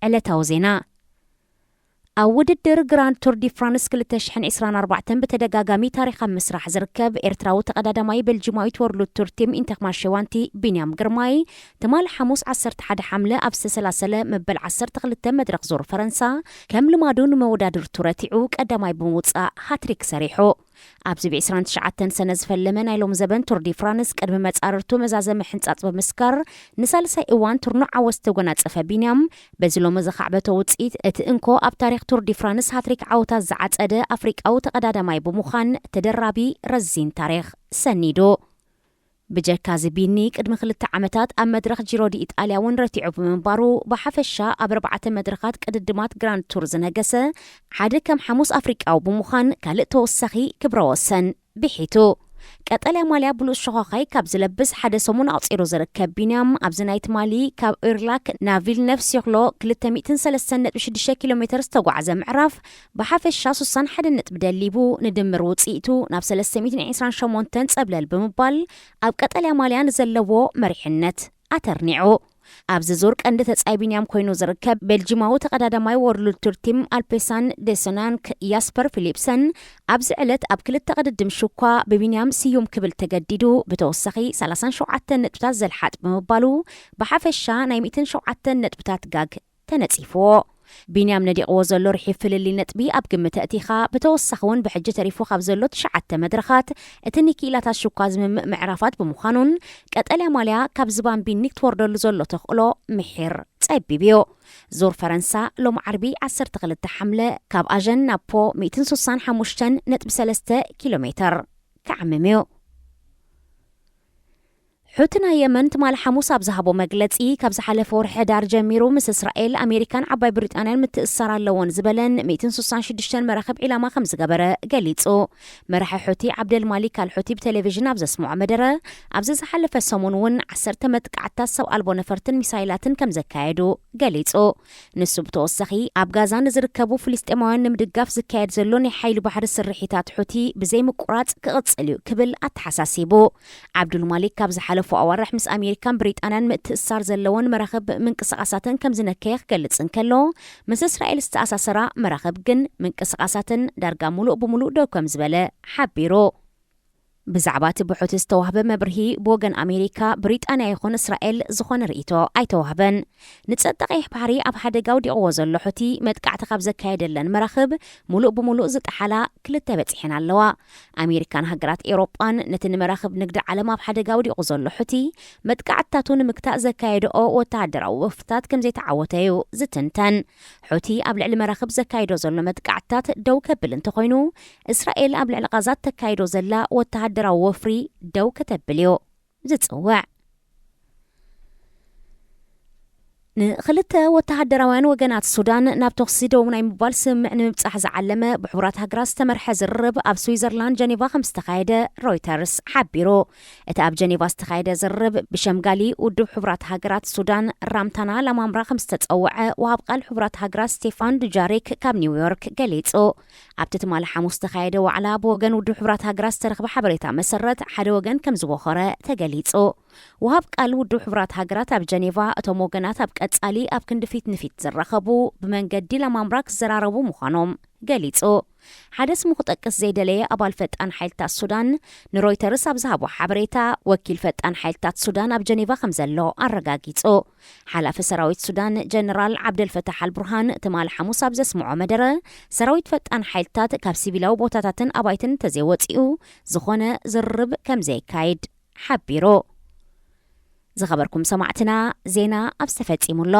ዕለታዊ ዜና። ኣብ ውድድር ግራንድ ቱር ዲ ፍራንስ ክልተ ሽሕን ዕስራን ኣርባዕተን ብተደጋጋሚ ታሪኽ ኣብ ምስራሕ ዝርከብ ኤርትራዊ ተቐዳዳማይ ቤልጂማዊት ወርልድ ቱር ቲም ኢንተርማርሼ ዋንቲ ቢንያም ግርማይ ትማል ሓሙስ ዓሰርተ ሓደ ሓምለ ኣብ ዝተሰላሰለ መበል ዓሰርተ ክልተ መድረኽ ዙር ፈረንሳ ከም ልማዱ ንመወዳድርቱ ረቲዑ ቀዳማይ ብምውጻእ ሃትሪክ ሰሪሑ። ኣብዚ ብ ዕስራን ትሽዓተን ሰነ ዝፈለመ ናይ ሎም ዘበን ቱር ዲ ፍራንስ ቅድሚ መጻርርቱ መዛዘሚ ሕንጻጽ ብምስካር ንሳልሳይ እዋን ትርኑዕ ዓወት ዝተጎናጸፈ ቢንያም በዚ ሎሚ ዘኻዕበቶ ውጽኢት እቲ እንኮ ኣብ ታሪኽ ቱር ዲ ፍራንስ ሃትሪክ ዓወታት ዝዓጸደ ኣፍሪቃዊ ተቐዳዳማይ ብምዃን ተደራቢ ረዚን ታሪኽ ሰኒዱ። ብጀካዚ ቢኒ ቅድሚ ክልተ ዓመታት ኣብ መድረኽ ጂሮ ዲ ኢጣልያ እውን ረቲዑ ብምንባሩ ብሓፈሻ ኣብ ኣርባዕተ መድረኻት ቅድድማት ግራንድ ቱር ዝነገሰ ሓደ ከም ሓሙስ ኣፍሪቃዊ ብምዃን ካልእ ተወሳኺ ክብረ ወሰን ብሒቱ። ቀጠልያ ማልያ ብሉእ ሸዃኻይ ካብ ዝለብስ ሓደ ሰሙን ኣቑጺሩ ዝርከብ ቢንያም ኣብዚ ናይ ትማሊ ካብ ኦርላክ ናብ ቪልነፍ ሲክሎ ክልተ ሚእትን ሰለስተን ነጥቢ ሽዱሽተ ኪሎ ሜተር ዝተጓዕዘ ምዕራፍ ብሓፈሻ ስሳን ሓደ ነጥቢ ደሊቡ ንድምር ውጽኢቱ ናብ ሰለስተ ሚእትን ዕስራን ሸሞንተን ጸብለል ብምባል ኣብ ቀጠልያ ማልያ ንዘለዎ መሪሕነት ኣተርኒዑ። ኣብዚ ዙር ቀንዲ ተጻይ ቢንያም ኮይኑ ዝርከብ ቤልጂማዊ ተቐዳዳማይ ወርልድ ቱር ቲም ኣልፔሳን ዴሰናንክ ያስፐር ፊሊፕሰን ኣብዚ ዕለት ኣብ ክልተ ቅድድም ሽኳ ብቢንያም ስዩም ክብል ተገዲዱ ብተወሳኺ ሰላሳን ሸውዓተን ነጥብታት ዘልሓጥ ብምባሉ ብሓፈሻ ናይ ሚእትን ሸውዓተን ነጥብታት ጋግ ተነጺፍዎ። ቢንያም ነዲቕዎ ዘሎ ርሒብ ፍልልይ ነጥቢ ኣብ ግምት ኣእቲኻ ብተወሳኺ እውን ብሕጂ ተሪፉ ካብ ዘሎ ትሽዓተ መድረኻት እቲ ንክኢላታት ሽኳ ዝምምእ ምዕራፋት ብምዃኑን ቀጠልያ ማልያ ካብ ዝባን ቢኒ ክትወርደሉ ዘሎ ተኽእሎ ምሒር ጸቢብ እዩ። ዙር ፈረንሳ ሎም ዓርቢ ዓሰርተ ክልተ ሓምለ ካብ ኣጀን ናብ ፖ ሚእትን ስሳን ሓሙሽተን ነጥቢ ሰለስተ ኪሎ ሜተር ክዓምም እዩ። ሑቲ ናይ የመን ትማል ሓሙስ ኣብ ዝሃቦ መግለጺ ካብ ዝሓለፈ ወርሒ ሕዳር ጀሚሩ ምስ እስራኤል ኣሜሪካን ዓባይ ብሪጣንያን ምትእስሳር ኣለዎን ዝበለን ሚእትን ስሳን ሽዱሽተን መራኽብ ዒላማ ከም ዝገበረ ገሊጹ። መራሒ ሑቲ ዓብደል ማሊክ ኣል ሑቲ ብቴሌቪዥን ኣብ ዘስምዖ መደረ ኣብዚ ዝሓለፈ ሰሙን እውን ዓሰርተ መጥቃዕትታት ሰብ ኣልቦ ነፈርትን ሚሳይላትን ከም ዘካየዱ ገሊጹ። ንሱ ብተወሳኺ ኣብ ጋዛ ንዝርከቡ ፍልስጤማውያን ንምድጋፍ ዝካየድ ዘሎ ናይ ሓይሊ ባሕሪ ስርሒታት ሑቲ ብዘይምቁራጽ ክቕጽል እዩ ክብል ኣተሓሳሲቡ። ዓብዱል ማሊክ ካብ ዝሓለፉ ኣዋርሕ ምስ ኣሜሪካን ብሪጣንያን ምትእስሳር ዘለወን መራኽብ ምንቅስቓሳተን ከም ዝነከየ ክገልጽ እንከሎ ምስ እስራኤል ዝተኣሳሰራ መራኽብ ግን ምንቅስቓሳተን ዳርጋ ሙሉእ ብምሉእ ደው ከም ዝበለ ሓቢሩ። ብዛዕባ እቲ ብሑቲ ዝተዋህበ መብርሂ ብወገን ኣሜሪካ ብሪጣንያ ይኹን እስራኤል ዝኾነ ርእይቶ ኣይተዋህበን። ንጸጥታ ቀይሕ ባሕሪ ኣብ ሓደጋ ኣውዲቕዎ ዘሎ ሑቲ መጥቃዕቲ ካብ ዘካየደለን መራኽብ ሙሉእ ብምሉእ ዝጠሓላ ክልተ በጺሐን ኣለዋ። ኣሜሪካን ሃገራት ኤውሮጳን ነቲ ንመራኽብ ንግዲ ዓለም ኣብ ሓደጋ ኣውዲቑ ዘሎ ሑቲ መጥቃዕትታቱ ንምግታእ ዘካየደኦ ወተሃደራዊ ወፍርታት ከም ዘይተዓወተ እዩ ዝትንተን። ሑቲ ኣብ ልዕሊ መራኽብ ዘካይዶ ዘሎ መጥቃዕትታት ደው ከብል እንተኾይኑ እስራኤል ኣብ ልዕሊ ቃዛ ተካይዶ ዘላ ወተሃደራዊ ወፍሪ ደው ከተብል እዩ ዝጽውዕ። ንክልተ ወተሃደራውያን ወገናት ሱዳን ናብ ተኹሲ ደው ናይ ምባል ስምምዕ ንምብጻሕ ዝዓለመ ብሕቡራት ሃገራት ዝተመርሐ ዝርርብ ኣብ ስዊዘርላንድ ጀኔቫ ከም ዝተኻየደ ሮይተርስ ሓቢሩ። እቲ ኣብ ጀኔቫ ዝተኻየደ ዝርርብ ብሸምጋሊ ውድብ ሕቡራት ሃገራት ሱዳን ራምታና ላማምራ ከም ዝተጸውዐ ወሃብ ቃል ሕቡራት ሃገራት ስቴፋን ዱጃሪክ ካብ ኒውዮርክ ገሊጹ። ኣብቲ ትማሊ ሓሙስ ዝተኻየደ ዋዕላ ብወገን ውድብ ሕቡራት ሃገራት ዝተረኽበ ሓበሬታ መሰረት ሓደ ወገን ከም ዝቦኸረ ተገሊጹ። ወሃብ ቃል ውድብ ሕቡራት ሃገራት ኣብ ጀኔቫ እቶም ወገናት ኣብ ቀጻሊ ኣብ ክንዲ ፊት ንፊት ዝራኸቡ ብመንገዲ ላማምራ ክዘራረቡ ምዃኖም ገሊጹ። ሓደ ስሙ ክጠቅስ ዘይደለየ ኣባል ፈጣን ሓይልታት ሱዳን ንሮይተርስ ኣብ ዝሃቦ ሓበሬታ ወኪል ፈጣን ሓይልታት ሱዳን ኣብ ጀኔቫ ከም ዘሎ ኣረጋጊጹ። ሓላፊ ሰራዊት ሱዳን ጀነራል ዓብደልፈታሕ ኣልቡርሃን ትማል ሓሙስ ኣብ ዘስምዖ መደረ ሰራዊት ፈጣን ሓይልታት ካብ ሲቪላዊ ቦታታትን ኣባይትን እንተዘይወጺኡ ዝኾነ ዝርርብ ከም ዘየካይድ ሓቢሩ። ዝኸበርኩም ሰማዕትና ዜና ኣብ ዝተፈጺሙ ኣሎ።